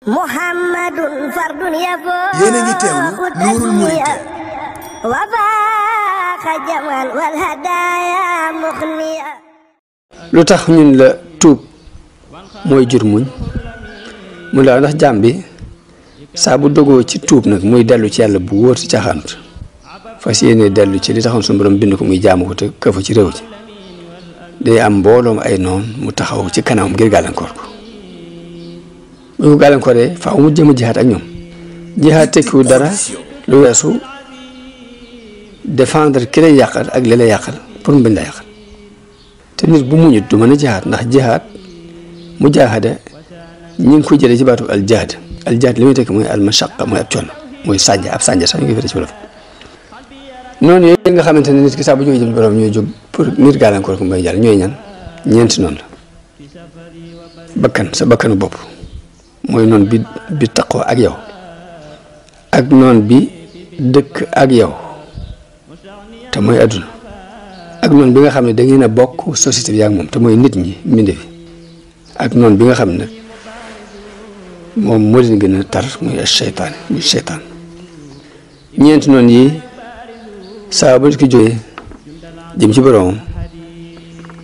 Muhammadun fardun yafoo yéen a ngi teewlu Nuurul Murid wa faaqa jamal wal hadaaya muxniya. lu tax ñun la tuub mooy jur muñ mu la ndax jaam bi saa bu dogoo ci tuub nag muy dellu ci yàlla bu wóor ci caaxaanut fas yéene dellu ci li taxoon suñu borom bind ko muy jaamu ko te këfu ci réew ci day am mbooloom ay noon mu taxaw ci kanamam ngir gàllankoor ko bu ko gàllankooree faaw mu jëm a jihaat ak ñoom jihaat tekkiwu dara lu weesu défendre ki lay yàqal ak li lay yàqal pour mu bañ la yàqal te nit bu muñut du mën a jihaat ndax jihaat mu jaahada ñi ngi koy jëlee ci baatu al jahd li muy tekki mooy al mashaqa mooy ab coono mooy sànja ab sànja sax ñu ngi fete ci wolof noonu yooyu nga xamante ne nit ki saa bu jógee jëm ci borom ñooy jóg pour nit gàllankoor ko may jàll ñooy ñan ñeenti noonu la bakkan sa bakkanu bopp mooy noonu bi taqoo ak yow ak noonu bi dëkk ak yow te mooy adduna ak noonu bi nga xam ne da ngeen a bokk société bi ak moom te mooy nit ñi mbindeef ak noonu bi nga xam ne moom moo leen gën a tar muy seytaan muy seytaan ñeenti noonu yi saa ba ki jógee jëm ci boroomam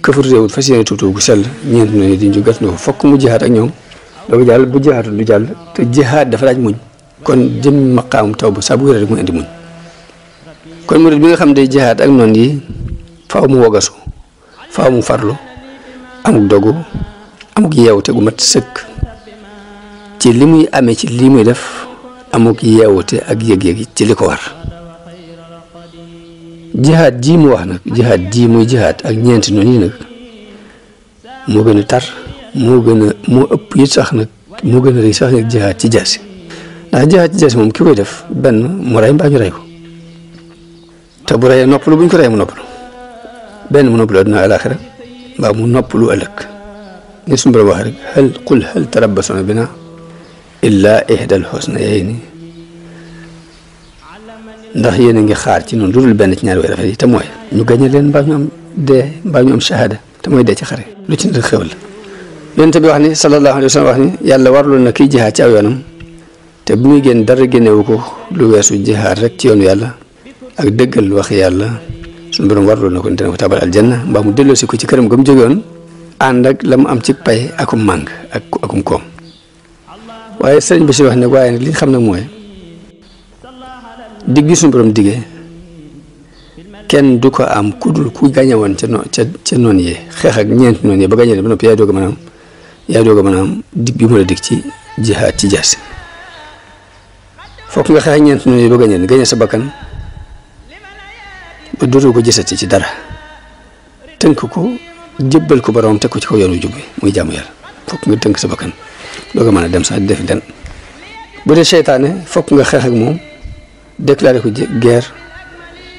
këfur réewut fas yéene tuutu gu sell ñeenti noonu yi di ñu gàtt na fokk mu jihaat ak ñoom doo jàll bu jihaatul du jàll te jihaat dafa laaj muñ kon jëm maqaam taw ba saa bu wér rek mu indi muñ kon murid bi nga xam day jihaat ak noonu yi faaw mu wogasu faaw mu farlu amuk dogu amuk yeewute gu mat sëkk ci li muy amee ci lii muy def amuk yeewute ak yëg-yëg ci li ko war jihaat ji mu wax nag jihaat ji muy jihaat ak ñeenti noonu yi nag moo gën a tar moo ëpp it sax nag moo gën a rëy sax nag jihaat ci jaasi ndax jihaat ci jaasi moom ki koy def benn mu rey mbaa ñu rey ko te bu reyee noppalu buñ ko reyee mu noppalu benn mu noppalu adduna alaxira mbaa mu noppalu ëllëg ni suñu borom wax rek qul hal tarabbasuna bina illa ihdal husnayayni ndax yéen a ngi xaar ci noonu lu dul benn ci ñaari way rafet yi te mooy ñu gañe leen mbaa ñu am dee mbaa ñu am shahada te mooy dee ci xare lu ci nit xewal yonent bi wax ni sallallahu alayhi wa sallam wax ni yàlla warlu na kiy jihaad ci aw yoonam te bu muy génn dara génnewu ko lu weesu jihaad rek ci yoonu yàlla ak dëggal wax yàlla suñu borom warlu na ko dina ko tabal aljanna mbaa mu delloosi ko ci këram ga mu jógewoon ànd ak la mu am ci pay akum màng akum koom waaye sëriñ bi si wax ne waaye nag li nga xam nag mooy dig bi suñu borom diggee kenn du ko am ku dul ku gañe woon ca noonu yee xeex ak ñeenti noonu yee ba gañe ba noppi yaay doog a mën a am dig bi mu la dig ci jihaad ci jaasi fokk nga xeex ak ñeenti noonu yee ba gañe sa bakkan ba dootoo ko gisati ci dara tënk ko jébbal ko borom teg ko ci kaw yoonu jub bi muy jaamu yàlla fokk nga tënk sa bakkan doog a mën a dem sax def den bu dee seytaane fokk nga xeex ak moom déclaré ko guerre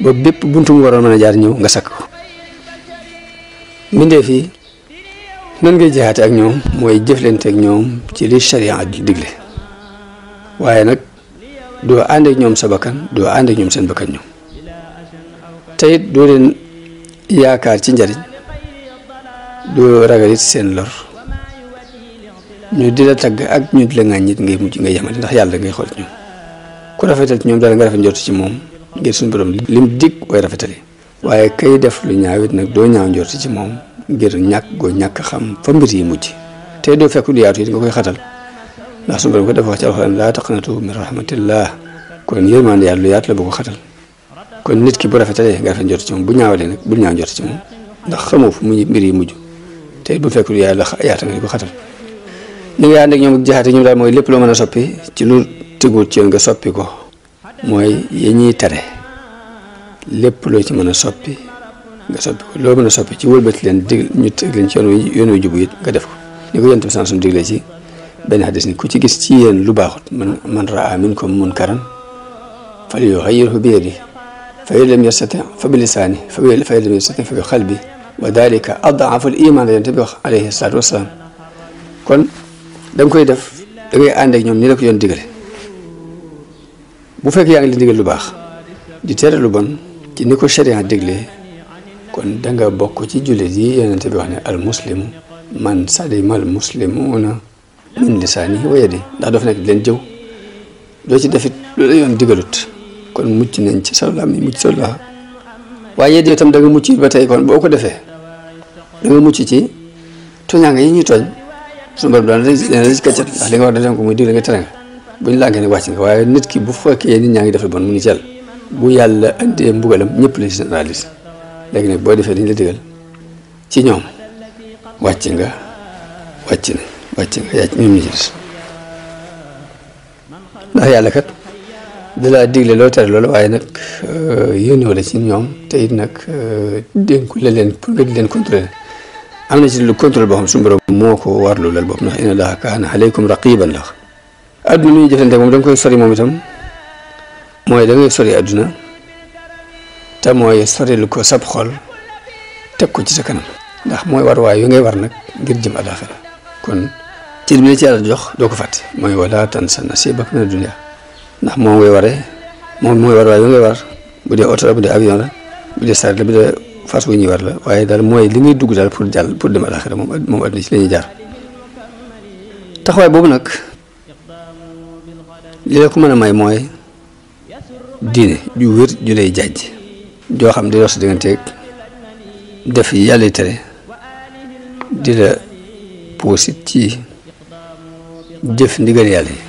ba bépp buntu mu waroon mën a jaar ñëw nga sakk ko mbindeef yi nan ngay jihaate ak ñoom mooy jëflante ak ñoom ci li sharia digle waaye nag doo ànd ak ñoom sa bakkan doo ànd ak ñoom seen bakkan ñoom te it doo leen yaakaar ci njariñ doo ragal it seen lor ñu di la tagg ak ñu di la ŋàññ it ngay mujj ngay yemale ndax yàlla ngay xool ci ñoom ku rafetal ci ñoom daal nga rafet njort ci moom ngir suñu borom lim dig way rafetali waaye kay def lu ñaaw it nag doo ñaaw njort ci moom ngir ñàkk xam fa mbir yi mujj te doo fekk lu yaatu it nga koy xatal ndax suñu borom ko dafa wax ci alxuraan laa taqnatu min rahmatillah kon yërmande yàlla lu yaatu la bu ko xatal kon nit ki bu rafetalee nga rafet njort ci moom bu ñaawalee nag bul ñaaw njort ci moom ndax xamoo fu mu mbir yi mujj te bu fekk lu yàlla yaata nga di ko xatal ni nga ànd ak ñoom ak jaxaate ñoom daal mooy lépp loo mën a soppi ci lu tegul ci yoon nga soppi ko mooy yi ñuy tere lépp loo ci mën a soppi nga soppi ko loo mën a soppi ci wëlbati leen dig ñu teg leen ci yoon wu jubu it nga def ko ni ko yonent bi sallallahu alayhi wasallam diglee ci benn hadis ni ku ci gis ci yéen lu baaxut man raa minkum munkaran falyughayyirhu bi yadihi fa in lam yastati' fa bi lisaanihi fa in lam yastati' fa bi qalbihi wa dhalika ad'afu al-iman la yonent bi wax alayhi salaatu wasalaam kon da nga koy def da ngay ànd ak ñoom ni la ko yoon digale bu fekk yaa ngi leen digal lu baax di tere lu bon ci ni ko sharia diglee kon da nga bokk ci jullit yi yonent bi wax ne al muslimu man salima al muslimuna min lisaanihi wa yadihi ndax doo fi nekk di leen jëw doo ci defit lu la yoon digalut kon mucc nañ ci sa làmmiñ mucc sa loxo waaye yéen itam da nga mucc ba tey kon boo ko defee da nga mucc ci tooñaanga yi ñuy tooñ suñu borom dana la ci kàccat ndax li nga war a def ko muy digle nga tere nga bu ñu lànkee ne wàcc nga waaye nit ki bu fekkee nit ñaa ngi def lu bon mu ngi ci yàlla bu yàlla andee mbugalam ñëpp la généralise léegi nag boo defee dañ la digal ci ñoom wàcc nga yaa ñoom ñu ci des ndax yàlla kat da laa digle loo tere loolu waaye nag yónni wala ci ñoom te it nag dénku la leen pour nga di leen contrôler am na ci lu contrôle boo xam suñu borom moo ko warlu lal bopp ndax inna allaha kaana alaykum raqiban la adduna mi ñuy jëflante moom da nga koy sori moom itam mooy da ngay sori adduna te mooy sori lu ko sab xol teg ko ci sa kanam ndax mooy war waay yu ngay war nag ngir jëm àllaaxira kon cër bi la ci yàlla jox doo ko fàtte mooy wala tansa nasiibaka mina dunya ndax moom ngay waree moom mooy war waay yu ngay war bu dee oto la bu dee avion la bu dee saret la bu dee fas wu ñuy war la waaye daal mooy li ngay dugg daal pour jàll pour dem àllaaxira moom adduna ci la ñuy jaar taxawaay boobu nag li la ko mën a may mooy diine ju wér ju lay jàjj joo xam di dox sa digganteeg def yàlla tere di la puusit ci jëf ndigal yàlla yi